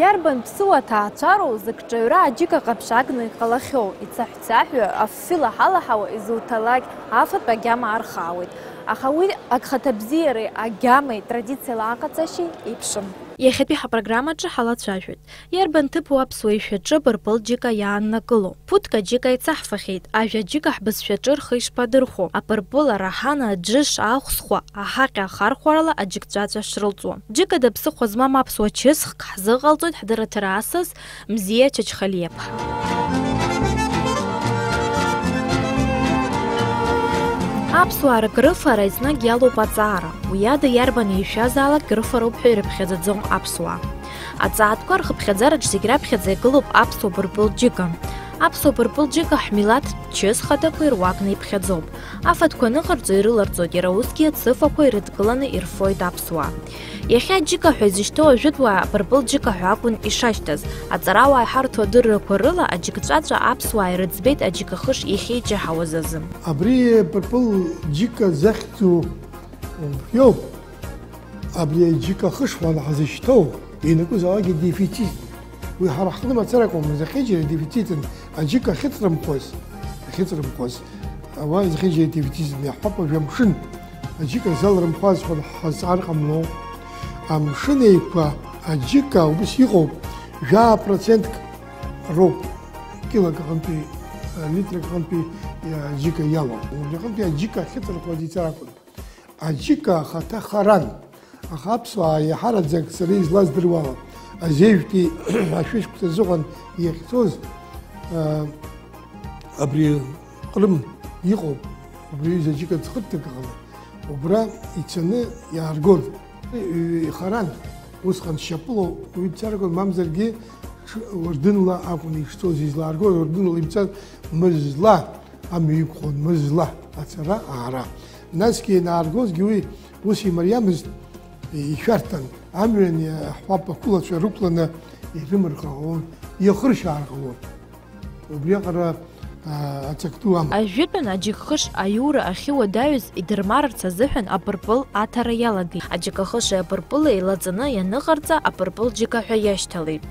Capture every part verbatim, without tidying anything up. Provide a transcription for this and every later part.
Иарбан ԥсуа ҭаацәароу зыгҿаҩра аџьыка ҟаԥшь агны иҟалахьоу? Ицаҳәцаҳәо, аффы лаҳалаҳауа изуҭалак, афатә агьама архаауеит. Аха уи агхаҭабзиареи агьамеи традициала аҟаҵашьеи еиԥшым. Иахьатәи ҳапрограммаҿы ҳалацәажәоит, иарбан ҭыԥу аԥсуа ишәаҿы абырпыл џьыка иааннакыло? Ԥуҭк аџьыка еицаҳфахьеит, ажәа аџьыка ҳбызшәаҿы рхы ишԥадырхәо, абырпыл, араҳан, аџыш, ахәсхәа, аҳаҟьа ахархәарала аџьыкҵәаҵәа шрылҵуа. Џьыкада ԥсыхәа змам аԥсуа чысхк ҳзыҟалҵоит ҳдырраҭара асас Мзиа Чачхалиаԥҳа. Аԥсуаа рыгрыфара еснагь иалоуп аҵаара. Уи ада иарбан еишәазаалак грыфароуп ҳәа ирыԥхьаӡаӡом аԥсуаа. Аҵаатәқәа рхыԥхьаӡараҿ зегь раԥхьаӡа игылоуп аԥсуа бырпыл џьыка. Аԥсуа бырпыл џьыка ҳмилаҭтә чыс хаҭақәа ируакны иԥхьаӡоуп. Афатәқәа аныҟарҵо ирыларҵоит, иара усгьы ацыфақәа ирыдкыланы ирфоит аԥсуаа. Иахьа аџьыка ҳәа изышьҭоу ажәытәуаа абырпыл џьыка ҳәа акәын ишашьҭаз. Аҵарауаа иҳарҭо адыррақәа рыла аџьыкҵәаҵәа аԥсуаа ирыӡбеит аџьыкахыш иахьеиҷаҳауаз азы. Абри абырпыл џьыка захьӡу убриоуп. Абри аџьыка ахышхәа ҳзышьҭоу ианакәызаалакгьы дефицитын. Уи ҳара ҳҟны мацара акәым, зехьынџьара идефицитын аџьыка ахьыҵрымхуаз, ахьыҵрымхуаз, уа зехьынџьара идефицитын, иаҳҳәап, уажәы амшын аџьыка залрымхуаз ҳәа ҳазҵаар ҟамло. Амшын еиқәа аџьыка убыс иҟоуп, жәаа процентк роуп, килак аҟынтәи, литрак аҟынтәи аџьыка иалоу. Убри аҟынтәи аџьыка ахьыҵрымхуаз ицар акәын. Аџьыка ахаҭа харан, аха аԥсуаа иаҳараӡак сара излаздыруала, азеижәтәи ашәышықәса азыҳәан иахьцоз, а, абри Ҟрым иҟоуп, убри аҩыза аџьыка ӡхыҵҭак ыҟан, убра ицаны иааргон. Ихаран, усҟан шьапыла уаҩы дцаргон, мамзаргьы ҽ-, уардынла акәын ишцоз излааргоз, уардынла имцан мызла. Амҩа иқәхон мызла ацара-аара. Насгьы ианааргозгьы уи ус имариамызт, ишәарҭан, амҩан иаҳҳәап, ақәылацәа рықәланы ирымырхалон, иахыршьаар ҟалон. Убриаҟара, аа, ацак ду аман. Ажәытәан аџьыкхыш аиура ахьыуадаҩыз идырмарырц азыҳәан абырпыл аҭара иалагеит. Аџьыкахыши абырпыли еилаҵаны ианыҟарҵа, абырпыл џьыка ҳәа иашьҭалеит.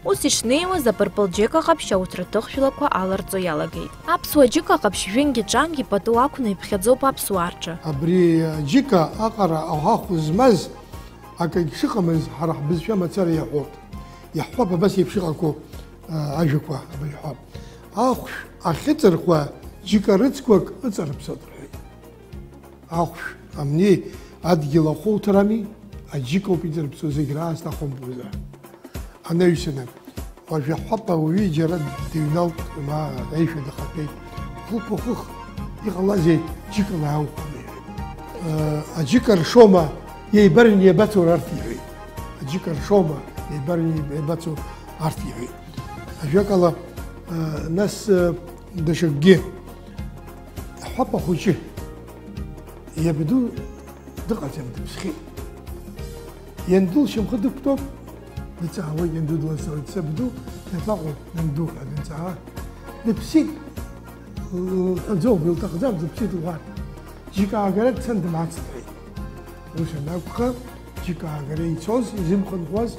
Ус ишнеиуаз, абырпыл џьыка ҟаԥшь ауҭраҭых жәлақәа аларҵо иалагеит. Аԥсуа џьыка ҟаԥшь жәынгьы ҿангьы пату ақәны иԥхьаӡоуп аԥсуаа рҿы. Абри аџьыка аҟара аҳәахә змаз акагь шыҟамыз ҳара ҳбызшәа мацара иаҳәоит. Иаҳҳәап, абас еиԥш иҟақәоу, а, ажәақәа, абри ҳәа. Ахәшә ахьыҵырхуа џьыка рыцқәак ыҵарыԥсоит рҳәеит. Ахәшә амни, адгьыл ахәуҭарами, аџьыкоуп иҵарыԥсо зегь раасҭа ахәымпуза. Анаҩсаны, уажә иаҳҳәап, ауаҩы џьара дыҩналт, ма аишәа дахатәеит. Хыхә-хыхә, иҟалазеи, џьыкала иааухон, иҳәеит. Аџьыка ршома, еибарҩны иабацо арҭ, иҳәеит. Аџьыка ршома, еибарҩны иабацо арҭ, иҳәеит. Ажәакала, нас, даҽакгьы. Аҳәап ахәыҷы. Иабду дыҟаӡам, дыԥсхьеит. Ианду лшьамхы дықәтәоуп, дыҵаауеит, ианду дласуеит, сабду дабаҟоу, нанду ҳәа данҵаа. Дыԥсит, лҳәаӡом, илҭахӡам, дыԥсит лҳәар. Џьыка аагара дцан дымцаӡеит. Ус анакәха, џьыка аагара ицоз, изымхынҳәуаз,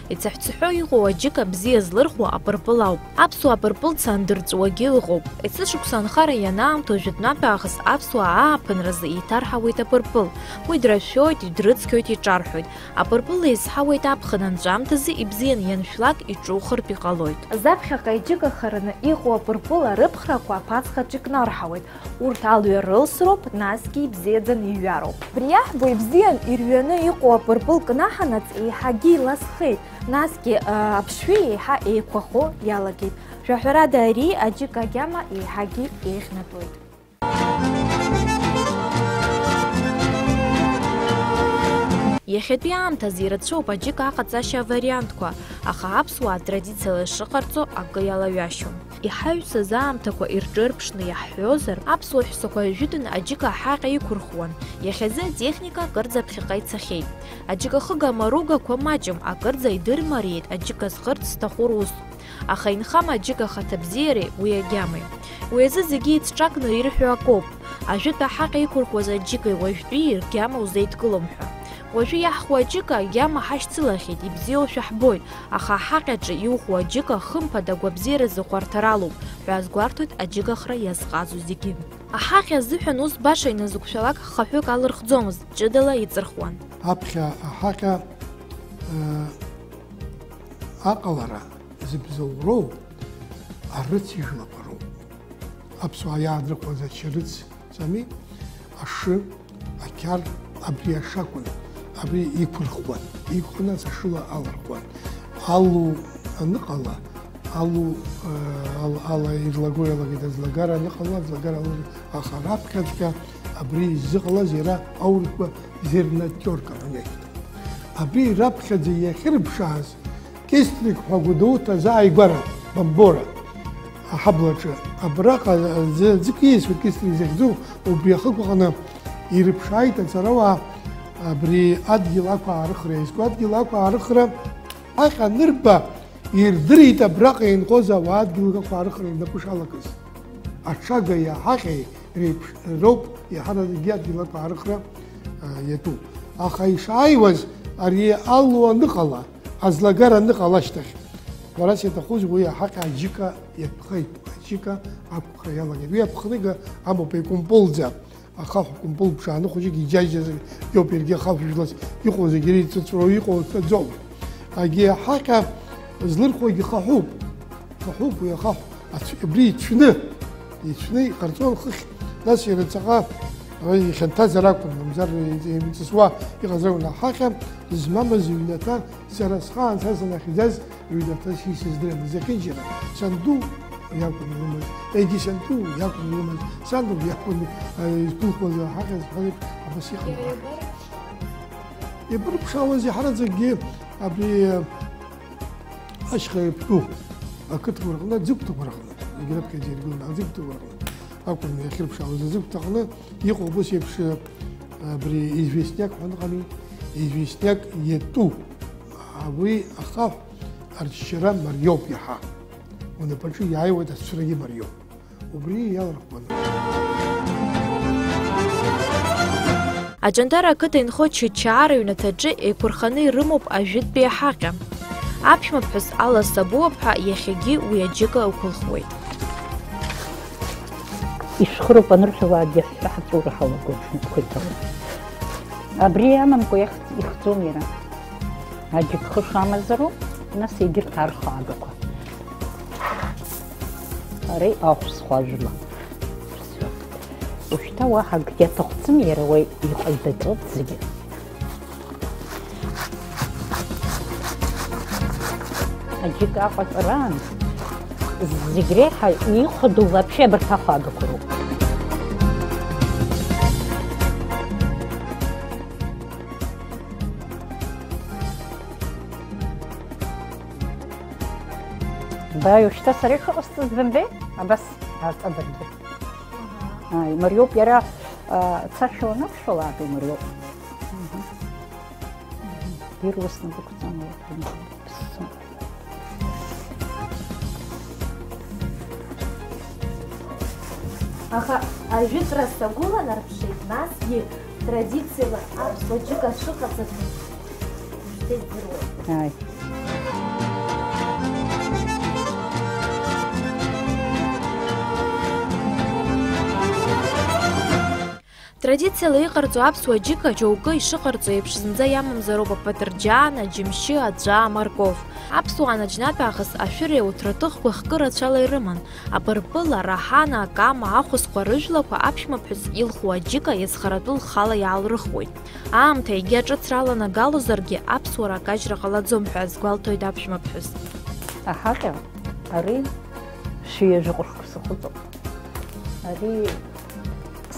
Ицаҳәцаҳәо иҟоу аџьыка бзиа злырхуа абырпыл ауп. Аԥсуаа абырпылца андырҵуагьы ыҟоуп. Есышықәса анхара ианаамҭоу жәытәнатә аахыс аԥсуаа ааԥынразы еиҭарҳауеит абырпыл. Уи драшәоит, идрыцқьоит, иҿарҳәоит. Абырпыл еизҳауеит аԥхын анҵәамҭазы, ибзиан ианшәлак иҿухыртә иҟалоит. Заԥхьаҟа иџьыка хараны иҟоу абырпыл арыԥхрақәа аԥацхаҿ икнарҳауеит. Урҭ алҩа рылсроуп, насгьы ибзиаӡаны иҩароуп. Абри аҳбо ибзиан ирҩаны иҟоу абырпыл кнаҳанаҵ еиҳагьы иласхеит, насгьы, а, аԥшшәы еиҳа еиқәахо иалагеит. Жәаҳәарада, ари аџьыка агьама еиҳагьы еиӷьнатәуеит. Иахьатәи аамҭазы ирацәоуп аџьыка аҟаҵашьа авариантқәа, аха аԥсуаа традициала ишыҟарҵо акы иалаҩашьом. Иҳаҩсыз аамҭақәа ирҿырԥшны иаҳҳәозар, аԥсуа ҳәсақәа жәытәны аџьыка аҳаҟьа иқәырхуан. Иахьазы атехника акырӡа ԥхьаҟа ицахьеит. Аџьыка хыга амаругақәа маҷым, акырӡа идырмариеит аџьыка зхырц зҭаху рус. Аха инхама аџьыка ахаҭабзиареи уи агьамеи? Уи азы зегьы еицҿакны ирҳәо акоуп, ажәытә аҳаҟьа иқәырхуаз аџьыкеи уажәтәи иргьама узеидкылом ҳәа. Уажәы иаҳху аџьыка агьама ҳашьцылахьеит, ибзиоушәа ҳбоит, аха аҳаҟьаҿы иуху аџьыка хымԥада агәабзиаразы хәарҭаралоуп ҳәа азгәарҭоит аџьыкахра иазҟазоу зегьы. Аҳаҟьа азыҳәан ус баша иназықәшәалак хаҳәык алырхӡомызт, ҷыдала иҵырхуан. Аԥхьа аҳаҟьа, э, аҟалара зыбзоуроу арыц ижәлақәа роуп. Аԥсуаа иаадрыхуаз ачарыц ҵами, ашы, ақьар, абри аша акәын. Абри иқәырхуан, иқәхны ас ашыла алырхуан. Алу аныҟала, алу, э, ал-, ала ирлаго иалагеит, аӡлагара аныҟала, аӡлагара алу, аха раԥхьаҵәҟьа абри иззыҟалаз иара аурысқәа зернотёрка ҳәа иашьҭан. Абри раԥхьаӡа иахьырԥшааз, Кестрик ҳәа Гәдоуҭа азааигәара, Бамбора аҳаблаҿы, абраҟа аӡы, аӡык ииасуеит Кестрик захьӡу, убри ахықә аҟны ирыԥшааит аҵарауаа абри адгьыл ақәаарыхра иазку. Адгьыл ақәаарыхра аҟьа анырба, ирдырит абраҟа инхоз ауаа адгьыл ақәаарыхра рнапы шалакыз. Аҽагеи аҳаҟьеи реиԥш роуп иаҳараӡакгьы адгьыл ақәаарыхра, а, иатәу. Аха ишааиуаз, ари алу аныҟала, аӡлагара аныҟала ашьҭахь, лара сиаҭахузеи уи аҳаҟьа аџьыка иатәхеит, аџьыка ақәхра иалагеит. Уи аԥхныга амоуп, еикәымпылӡа, ахаҳә кәымпыл ԥшааны хәыҷык иџьаџьаз иоуп, иаргьы ахаҳә жәлас иҟоу зегьы иреицәыцәроу иҟоу ҵаӡом. Агьи аҳаҟьа злырхуагьы хаҳәуп, хаҳәуп уи ахаҳә. Ацә-, абри ицәны, ицәны иҟарҵон хыхь, нас иара ҵаҟа, ара ихьанҭазар акәын, мамзар имҵысуа иҟазар акәын. Аҳаҟьа змамыз ҩнаҭа, сара схаан са санахьӡаз ҩнаҭа сисыздырам, зехьынџьара санду иакәын илымаз, егьи санду иакәын илымаз, санду иакәын, э, изқәылхуаз аҳаҟьа зҳәалак абас иҟан. Ибырԥшаауаз иаҳараӡакгьы абри, э, Ашьха иаԥну ақыҭқәа рҟны, аӡыгәҭақәа рҟны, егьраԥхьаӡа иргыланы аӡыгәҭақәа рҟны акәын иахьырԥшаауаз, аӡыгәҭаҟны иҟоуп ус еиԥш, абри известняк ҳәа ыҟами, известняк иатәу, уи ахаҳә арччара мариоуп иаҳа. Унапаҿы иааиуеит ацәырагьы мариоуп. Убри иалырхуан. Аҷандара ақыҭа инхо Чачаа рыҩнаҭаҿы еиқәырханы ирымоуп ажәытәтәи аҳаҟьа. Аԥшәмаԥҳәыс Алла Сабуаԥҳа иахьагьы уи аџьыка ықәылхуеит. Ишәхыроуп анырҳәалакгьы ҳәа ҳҵәуара ҳалагоит, ҳнапқәа иҭалоит. Абри амамкәа иахь-, ихҵом иара. Аџьыкхыш амазароуп, нас егьырҭ архаагақәа. Ари ахә схәажәла. Уажәшьҭа уаҳа акгьы аҭахӡам, иара уа иҟаиҵаҵәҟьоуп зегьы. Аџьыка аҟаҵараан зегь реиҳа ихәаду вообще абарҭ ахаагақәа роуп. Баи, уажәшьҭа сара ишыҟасҵаз бымбеи? Абас аҵабыргы. Аи, имариоуп иара, а, цашәа уанақәшәалак, имариоуп. Мгм. Ирласны бықәҵаны, бымбеи. Аха ажәытәра сагәыланарԥшит, насгьы традициала аԥсуа џьыка шыҟаҵатәу шәдырдыруеит. Ааи. Традициала иҟарҵо аԥсуа џьыка џьоукы ишыҟарҵо еиԥш зынӡа иамамзароуп апатырџьан, аџьымшьы, аҵәа, амарков. Аԥсуаа наџьнатә аахыс ашәыреи ауҭраҭыхқәеи хкы рацәала ирыман. Абырпыл, араҳана, акама, ахәызхәа рыжәлақәа аԥшәмаԥҳәыс илху аџьыка иазхаратәы лхала иаалрыхуеит. Аамҭа егьа ҿыцрала анагалозаргьы, аԥсуара акажьра ҟалаӡом ҳәа азгәалҭоит аԥшәмаԥҳәыс. Аҳаҟьа ари шәи ҩажәи ҟәыршк сахыҵуп. Ари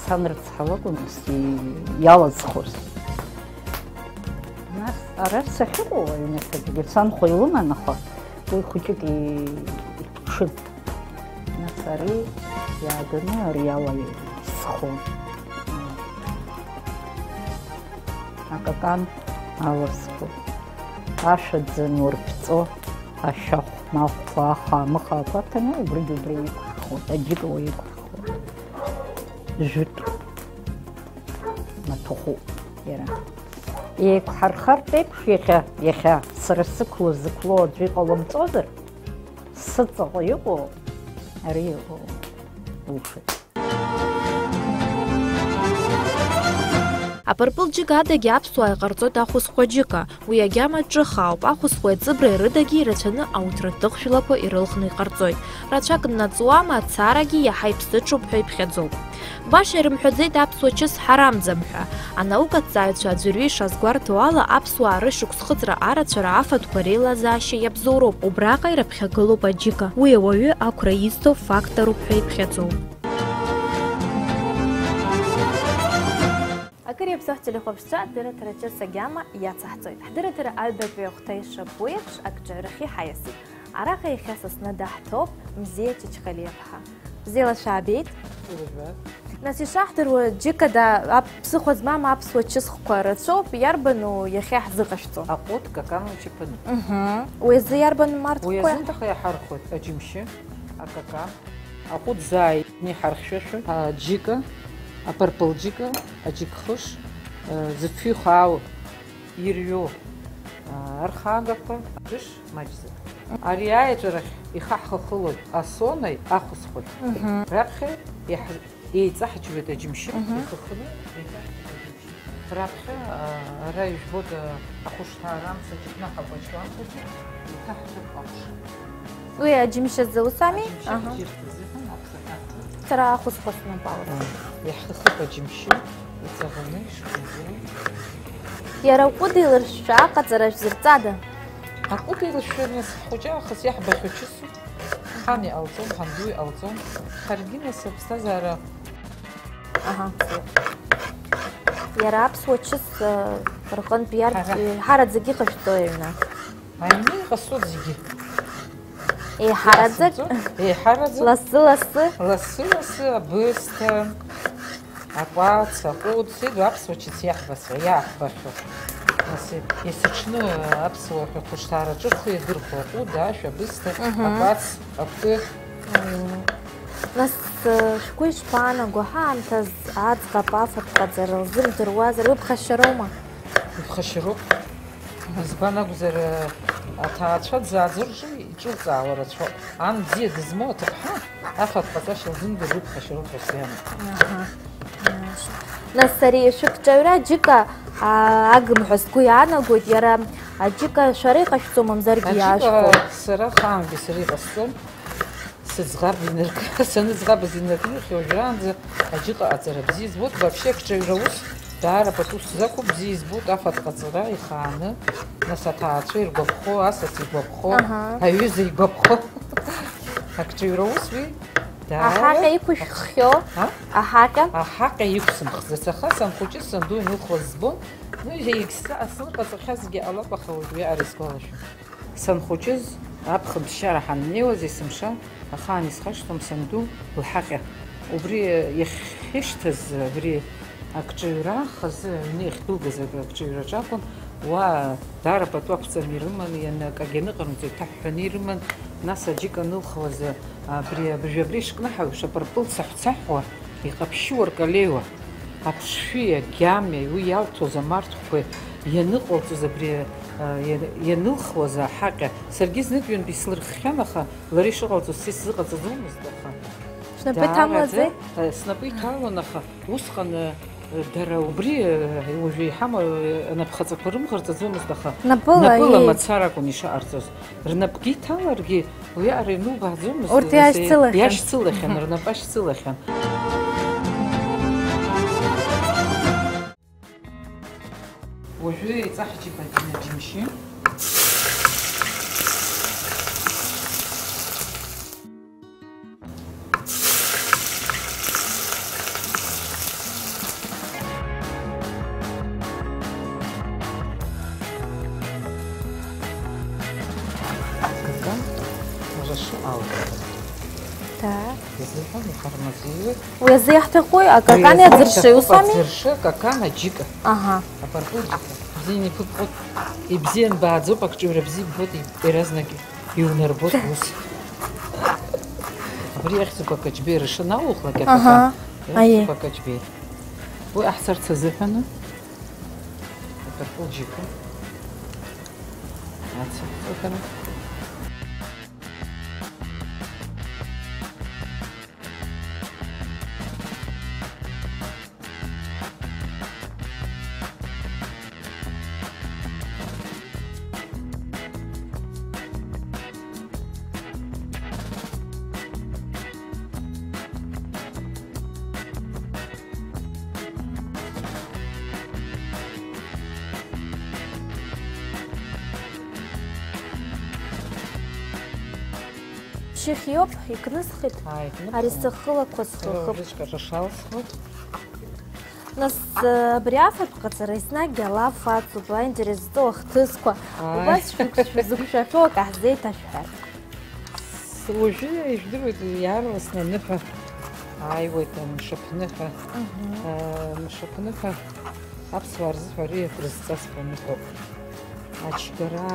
сан рыцҳа лакәын ус и-, иалазхоз. Нас ара сахьыҟоу аҩнаҭаҿгьы санхәа илыман, аха уи хәыҷык и-, иԥҽын. Нас ари иааганы ари ала исхон. Акакан аласхо, ашәаӡан урԥҵо, ашәахә махәқәа, аха, амыхақәа ҭаны, убригь убра иқәырхуан, аџьыка уа иқәырхуан. Жәытә маҭәахәуп иара. Еиқәҳархартә еиԥш, иахьа, иахьа сара сықәлоу, зықәлоу аӡәы иҟалымҵозар, сыҵаҟа иҟоу ари иҟоу улшоит. Апырпыл џьыка адагьы аԥсуаа иҟарҵоит ахәысхәа џьыка. Уи агьама ҿыхаауп, ахәысхәеи аҵыбреи рыдагьы ирацәаны ауҭраҭыхшәлақәа ирылхны иҟарҵоит. Рацәак днаҵуама, ацарагьы иаҳа иԥсыҽуп ҳәа иԥхьаӡоуп. Баша ирымҳәаӡеит аԥсуа чыс ҳарамӡам ҳәа. Анаукаҭҵааҩцәа аӡәырҩы ишазгәарҭо ала, аԥсуаа рышықәс хыҵра арацәара афатәқәа реилазаашьа иабзоуроуп, убраҟа ираԥхьагылоуп аџьыка. Уи ауаҩы ақәра изҭо факторуп ҳәа иԥхьаӡоуп. Акыр иаԥсоу ҳтелехәаԥшцәа адырраҭара ҿыц агьама иацаҳҵоит. Ҳдырраҭара аҩбатәи ахәҭа ишаԥу еиԥш, акҿаҩрахьы ҳаиасит. Араҟа иахьа са сзы даҳҭоуп Мзиа Чачхалиаԥҳа. Бзиала шәаабеит. Бзиала жәбап. Нас ишаҳдыруа, џьыкада ап-, ԥсыхәа змам аԥсуа чысхқәа рацәоуп, иарбану иахьа ҳзыҟашәҵо? Аҟәыд, какан лчаԥаны. Мгм. Уи азы иарбану марҭқәа? Уи азын даҟа иаҳархәоит, аџьымшьы, акакан, аҟәыд заа иҳархьшәашәо, аџьыка, апырпыл џьыка, аџьыкхыш, э, зыфҩы хаау ирҩо, э, архагақәа, џьыш маҷӡак. Ари аеҵәарахь ихаҳхыхылоит асонеи ахәысхәеи. Мгм. Раԥхьа иаҳ-, еиҵаҳџьуеит аџьымшьы, мгм, ихыхны еиҵаҳџьуеит аџьымшьы. Раԥхьа, а, ара ижәбоит, а, ахәышҭаара амца џьыкнаҳа агәачланқәагьы еиҭаҳҳәап аԥша. Уи аџьымшь азы ус ами? Аџьымшь, аҳа, аџьырҭ азыҳәан аԥхьаҟа. Сара ахәысхәа снапала. А, иаҳхыхып аџьымшьы, иҵаӷаны ишхәыҷу. Иара аҟәыд еиларшәшәа аҟаҵара шәзырҵада? Аҟәыд еиларшәшәа нас ҳхәыҷы аахыс иаҳбахьоу чысуп. Ҳан иҟалҵом, ҳанду иҟалҵом. Ҳаргьы нас аԥсҭазаара. Аҳа. Иара аԥсуа чыс, э, рҟынтә иарб-, ҳара, ҳараӡагьы иҟашәҵои аҩны? Аҩны иҟасҵоит зегьы. Еиҳараӡак? Иҟасҵоит. Еиҳараӡак. Лассы-лассы? Лассы-лассы, абысҭа. Акәац, аҟәыд, зегь аԥсуа чыс иаҳбацәа, иаҳбахьоу. Нас, есыҽны аԥсуа ҳәа хәышҭаараҿы рхы иадырхәо аҟәыд, ашә, абысҭа, мгм, акәац, акәты. Мм. Нас, э, шәгәы ишԥаанаго, ҳаамҭаз аӡӷаб афатә ҟаҵара лзымдыруазар, уи ԥхашьароума? Иԥхашьароуп. Избан акәзар, аҭаацәа дзааӡо рҿы иҿылҵаауа рацәоуп. Ан бзиа дызмоу аҭыԥҳа афатә ҟаҵашьа лзымдыруа иԥхашьароуп ҳәа сгәы иаанагоит. Аҳа. Нас ари шәыкҿаҩра аџьыка, а, агым ҳәа сгәы иаанагоит, иара аџьыка шәара иҟашәҵо, мамзаргьы аџьыка иаашәхо? Сара ахаангьы сара иҟасҵом. Сыӡӷаб инарк-, саныӡӷабыз инаркны, уажәраанӡа аџьыка аҟаҵара бзиа избоит, вообще акҿаҩра ус даара пату сзақәуп, бзиа избоит, афатә ҟаҵара ихааны, нас аҭаацәа иргәаԥхо, асас игәаԥхо, аҳа, аҩыза игәаԥхо. Акҿаҩра ус уи даара. Аҳаҟьа иқәышәххьоу? А? Аҳаҟьа? Аҳаҟьа иқәсымхӡац, аха санхәыҷыз санду инылхуаз збон, ну, егьса-, сныҟаҵахьазгьы ҟалап, аха уажә уиаҟара исгәалашәом. Санхәыҷыз, аԥхын ԥсшьара ҳаннеиуаз, есымша ахаан исхашҭуам санду лҳаҟьа. Убри иахьышьҭаз, абри акҿаҩра хазы аҩны иахьдәылгаз ак-, акҿаҩраҿы акәын, уа даара пату ақәҵаны ирыман, ианакагьы аныҟарымҵо, иҭаҳәҳәаны ирыман, нас аџьыка анылхуаз, абри абыржәы абри ишкнаҳау еиԥш, апырпыл цаҳәцаҳәуа, иҟаԥшьуа ркалеиуа. Аԥшшәи агьамеи уи иалҭоз амарҭқәеи ианыҟалҵоз абри, а, иа-, ианылхуаз аҳаҟьа, саргьы знык-ҩынтә ислырххьан, аха лара ишыҟалҵоз са исзыҟаҵаӡомызт, аха. Шәнапы даараӡа, иҭамлаӡеи? Э, снапы иҭалон, аха усҟан, э, дара убри, э, уажәы иҳамоу, э, анапхаҵақәа рымӷырҵаӡомызт, аха напыла, напыла, ии, мацара акәын ишаҟарҵоз. Рнапгьы иҭаларгьы, уиаҟара инубааӡомызт, урҭ нас, иашьцылахьан. Иашьцылахьан, рнапы ашьцылахьан. Уажәы еиҵаҳџьыба џьымшьы. Акакан рышы алгоит. Так. Изыҳәан ихармазеиуеит. Уи азы иаҳҭахуи? Акакан иаӡыршы, ус ами? Аӡыршы, акакан аџьыка. Аҳа. Апырпыл џьыка. Бзианы иԥыбҟоит. Ибзиан бааӡоуп, акҿыҩра бзиа ббоит, иб-, иаразнак иунарбоит ус. Абри иахьӡуп акаҷбеи, рышы налухлак, аҳа, акакан. Аиеи. Иахьӡуп акаҷбеи. Уи аҳцарц азыҳәаны. Лџьыка. Ацыԥхьаҟа. Ԥшьыхьиоуп, икнысхит. Ааи, икнысхит. Ари сыхылақәа схыхып. Убриҵәҟьа ҿашалсхуеит. Нас, э, абри афатә ҟаҵара еснагь алаф ацуп, аинтерес зҵоу ахҭысқәа. Ааи. Убас шәықәшәа-, зықәшәахьоу акы ҳзеиҭашәҳәар. Уажәы, ижәдыруеит, иаарласны аныҳәа ааиуеит, амшаԥныҳәа. Мгм. Э, амшаԥныҳәа аԥсуаа рзыҳәа ари акрызҵазкуа аныҳәоуп. Ачгара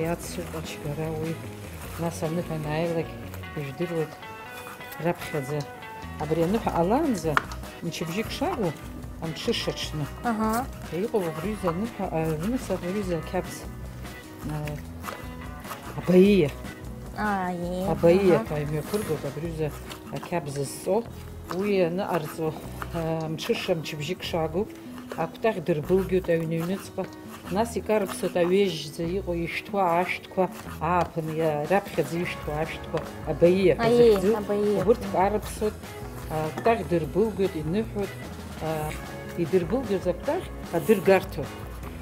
иацуп, ачгара уи. Нас аныҳәа анааилак, ижәдыруеит, раԥхьаӡа абри аныҳәа ҟалаанӡа, мчыбжьык шагу, амҽыша аҽны. Аҳа. Иҟоуп абри ҩыза аныҳәа, а, нас абри ҩыза ақьабз. А, абаиа. Ааи, абаиа аҳа. Ҳәа имҩаԥыргоит абри ҩыза ақьабз зҵо. Уи аныҟарҵо, а, амҽыша мчыбжьык шагу, акәтаӷь дырбылгьоит аҩны аҩныҵҟа. Нас икарыԥсоит аҩежьӡа иҟоу ишәҭуа ашәҭқәа, ааԥын иа-, раԥхьаӡа ишәҭуа ашәҭқәа, абаиа ҳәа аиеи, зыхьӡу, абаиа. Убурҭ карыԥсоит, а, акәтаӷь дырбылгоит, иныҳәоит, а, идырбылгьоз акәтаӷь адыргарҭоит.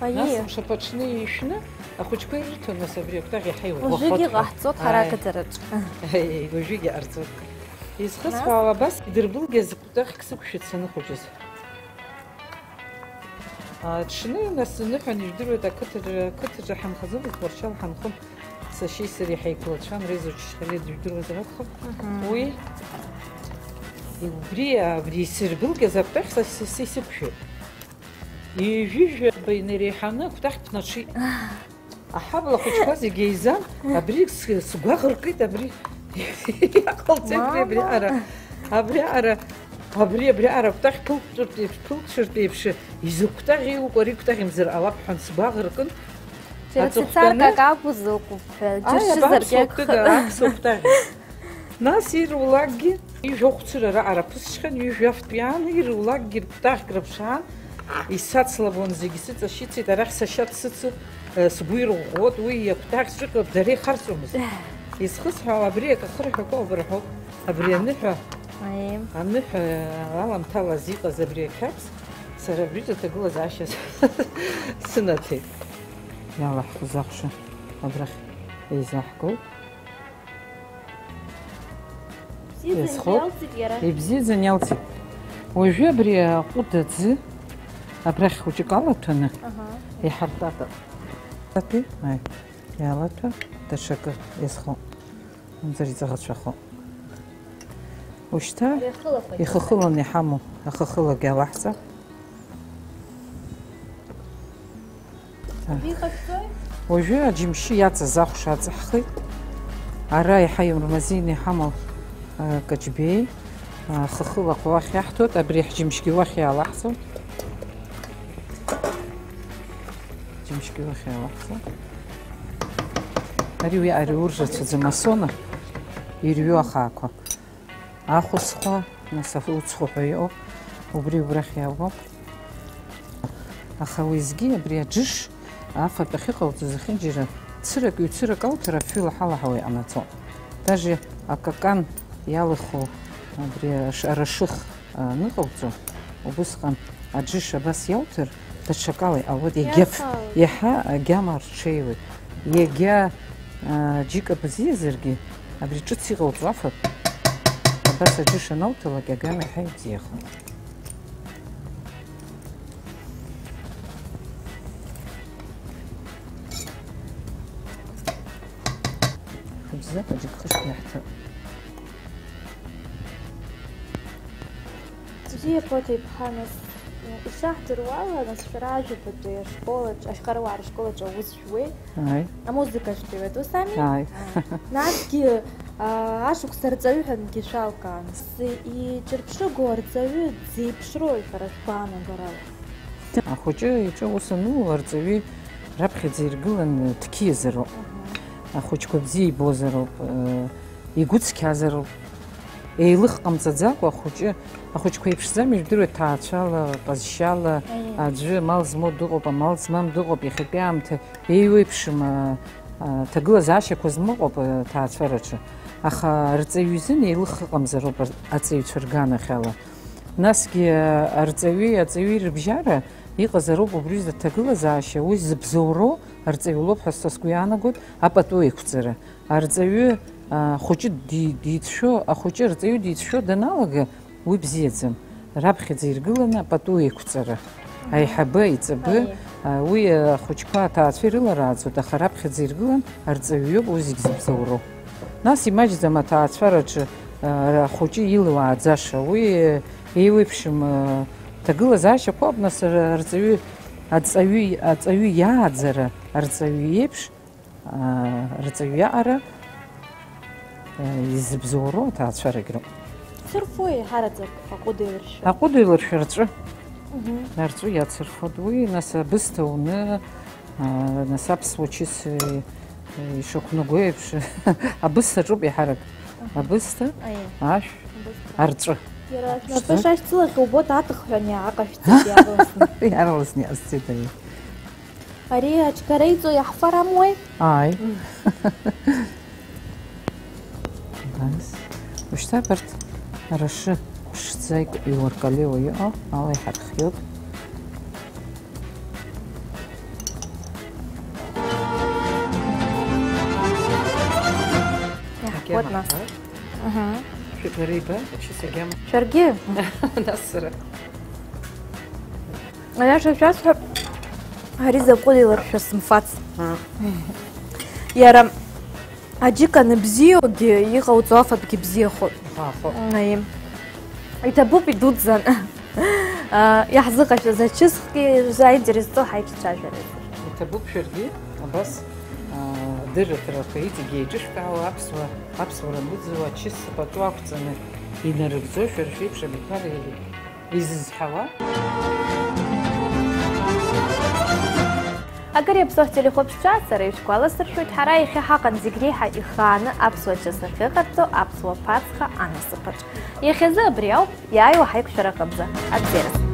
Аиеи. Нас мшаԥ аҽны ишәны, ахәыҷқәа ирырҭон, нас абри акәтаӷь иаҳа иӷәӷәахоит. Уажәыгьы ҳәа. Иҟаҳҵоит ҳара, аи, ақыҭараҿ. Аиеи, уажәыгьы ҟарҵоит. Изхысҳәаауа, нас абас идырбылгьаз кәтаӷьк сықәшәеит саныхәыҷыз. Аҽны, нас, аныҳәан, ижәдыруеит, ақыҭаҿы, ақыҭаҿы ҳанхаӡомызт, Тҟәарчал ҳанхон, сашьеи сареи ҳаиқәлацәан, Резо Чачхалиа дыжәдыруазар акәхап. Мгм. Уи, убри, абри исырбылгьаз акәтаӷь са, са, са исықәшәеит. Ҩажәижәаба инареиҳаны акәтаӷь ԥнаҽит. Аҳабла хәыҷқәа зегьы еизан, абри с-, сгәаӷ ркит, абри иҟалҵеит, абри, абри аҟара, абри аҟара, абри, абри аҟара акәтаӷь ԥылҵәартә еиԥш, ԥылҵәартә еиԥш, изакә кәтаӷьи укәа, ари кәтаӷь имзар ҟалап ҳәа сгәаӷ ркын. Џьара аҵыхәтәаны. Сицаркак акәзу, ҳәа, џьара аи, шьызаргьы аԥсуа кәтыда, акәхап. Аԥсуа кәтаӷь. Нас ирулагьы, ижәохәцыра раҟара ԥысҽхьан, ҩажәи жәафтәи аан, ирулагьы кәтаӷьк рыԥшаан, исацлабуан, зегьы сыҵашьыцит, арахь сашьа дсыцу, э, сгәы ирӷәӷәот, уи иакәтаӷь ҿыҟьоуп, дара ихарҵомызт. Изхысҳәаауа абри акы ахырҳәақәа ауп рҳәоит, абри аныҳәа, аиеи, аныҳәа аламҭалаз иҟаз абри ақьабз, сара абриҵәҟьа аҭагылазаашьа сынаҭеит. Иалаҳхыз ахәша абрахь еизаҳгоит. Бзиаӡаны иазхоуп. Иалҵит иара. Ибзиаӡаны иалҵит. Уажәы абри аҟәыд аӡы абрахь хәыҷык алаҭәаны, аҳа, иҳартата. Ати, аи, иалаҭәа, даҽакы иазхоуп. Мамзар иҵаӷацәахоуп. Ушьҭа ари ахылақәагьы ихыхыланы иҳамоу ахыхылагьы алаҳҵап. Абри иҟашәҵои? Уажәы аџьымшьы иаҵаз ахәша аҵаҳхит. Ара иаҳа имырмазеины иҳамоу, а, каҷбеи, а, хыхылаҟа уахь иаҳҭоит, абри ҳџьымшьгьы уахь иаалаҳҵоит. Џьымшьгьы уахь иаалаҳҵоит. Ари уи, ари ур рацәаӡам, асона ирҩу ахаақәа. Ахәыцхәа, нас, уцхәа ҳәа иҟоуп, убри убрахь иаауп. Аха уеизгьы абри аџыш афатә ахьыҟалҵо зехьынџьара цырак, ҩцырак ауҭар афҩы лаҳалаҳауа иҟанаҵон. Даже акакан иалахәу абри аш-, арашых, а, аныҟалҵо, убысҟан аџыш абас иауҭар, даҽакала иҟалоит, иагьа ф-, иарҭалоит, иаҳа агьама рҽеиуеит. Иагьа, а, џьыка бзиазаргьы, абри ҿыц иҟалҵо афатә, абас аџьыш анауҭалак, агьама иаҳа ибзиахоит. Хәыҷӡа аџьыкхышәқәа иаҳҭап. Бзиа, Ԥоҭа-иԥҳа, нас, ишаҳдыруала, нас, шәара ажәабатәи ашкол аҿы, Ашьхаруаа рышкол аҿы аус шәуеит. Ааи. Амузыка шәҭиуеит, ус ами? Ааи. Ааи. Насгьы, а, ашықәс арҵаҩы ҳәангьы шәалкаан. С-, иҿырԥшыгоу арҵаҩы дзеиԥшроуи шәара шәгәаанагарала? Ахәыҷы иҿы ус ануу, арҵаҩы раԥхьаӡа иргылан, дқьиазароуп. Ахәыҷқәа бзиа ибозароуп, э, игәы цқьазароуп. Еилых ҟамҵаӡакәа ахәыҷы, ахәыҷқәа еиԥшӡам, ижәдыруеит, ҭаацәала, ҟазшьала, Аиеи. Аӡәы амал змоу дыҟоуп, амал змам дыҟоуп, иахьатәи аамҭа еиуеиԥшым, а, а, ҭагылазаашьақәа змоу ыҟоуп, а, аҭаацәараҿы. Аха арҵаҩы изын еилых ыҟамзароуп ар-, аҵаҩцәа рганахьала. Насгьы, а, арҵаҩи аҵаҩи рыбжьара иҟазароуп убри изы аҭагылазаашьа, уи зыбзоуроу арҵаҩы лоуп ҳәа са сгәы иаанагоит апату еиқәҵара. Арҵаҩы, а, хәыҷы ди-, дицәшәо, ахәыҷы арҵаҩы дицәшәо даналага, уи бзиаӡам. Раԥхьаӡа иргыланы апату еиқәҵара. Аиҳабы, аиҵбы, Аиеи. А, уи ахәыҷқәа аҭаацәа ирыларааӡоит, аха раԥхьаӡа иргылан арҵаҩы иоуп уи зегь зыбзоуроу. Нас имаҷӡам аҭаацәараҿы, а, ахәыҷы илуааӡаша, уи еиуеиԥшым, а, ҭагылазаашьақәоуп, нас ар-, арҵаҩы, аҵаҩы, аҵаҩы иааӡара, арҵаҩы иеиԥш, аа, рҵаҩы иаҟара, аа, изыбзоуроу аҭаацәарагь роуп. Сырфуеи ҳараӡак аҟәыд еиларшәшәа? Аҟәыд еиларшәшәа рҵәы. Мгм. Арҵәы иацырфоит уи, нас абысҭа уны, аа, нас аԥсуа чыс, э, э, ишақәнаго еиԥш, абысҭа аҿуп еиҳарак. Аха. Абысҭа, Аиеи. Ашә, Абысҭа. Арҵәы. Иара шәнапы Аԥсны. Шашьцылахь убоит, аҭыхҳәа ани аҟашәҵеит иаарласны. Иаарласны иҟасҵеит, аиеи. Ари аҿгара иҵоу иаҳфар амуеи? Ааи. Абас. Ушьҭа абарҭ арашы ԥшӡа иуаркалеиуа иҟоу ала иҳархиоуп. Иаҳкуеит нас. Мгм. Шәыгәра иба, ачыс агьама. Шәаргьы? Нас сара. Аиаша шәасҳәап, ари закәу иларшәа сымфац. Аа. Иара аџьыка аныбзиоугьы, иҟауҵо афатәгьы бзиахоит. Аха. Аиеи. Иҭабуп, идуӡӡан. Аа, иаҳзыҟашәаз ачысгьы шәзааинтересҵо ҳаиҿцәажәараз. Иҭабуп шәаргьы, абас, аа, адырраҭарақәа иҵегьы еиҿышәкаауа аԥсуа, аԥсуара анбыӡуа ачыс пату ақәҵаны инарыгӡо шәара шәеиԥш абиԥара Изызҳауа? Акыр иаԥсоу ҳтелехәаԥшцәа, сара ишәгәаласыршәоит, ҳара иахьа ҳаҟан зегь реиҳа ихааны аԥсуа чыс ахьыҟарҵо аԥсуа Ԥацха анасыԥаҿ. Иахьазы абри ауп, иааиуа ҳаиқәшәара ҟыбза. Абзиараз.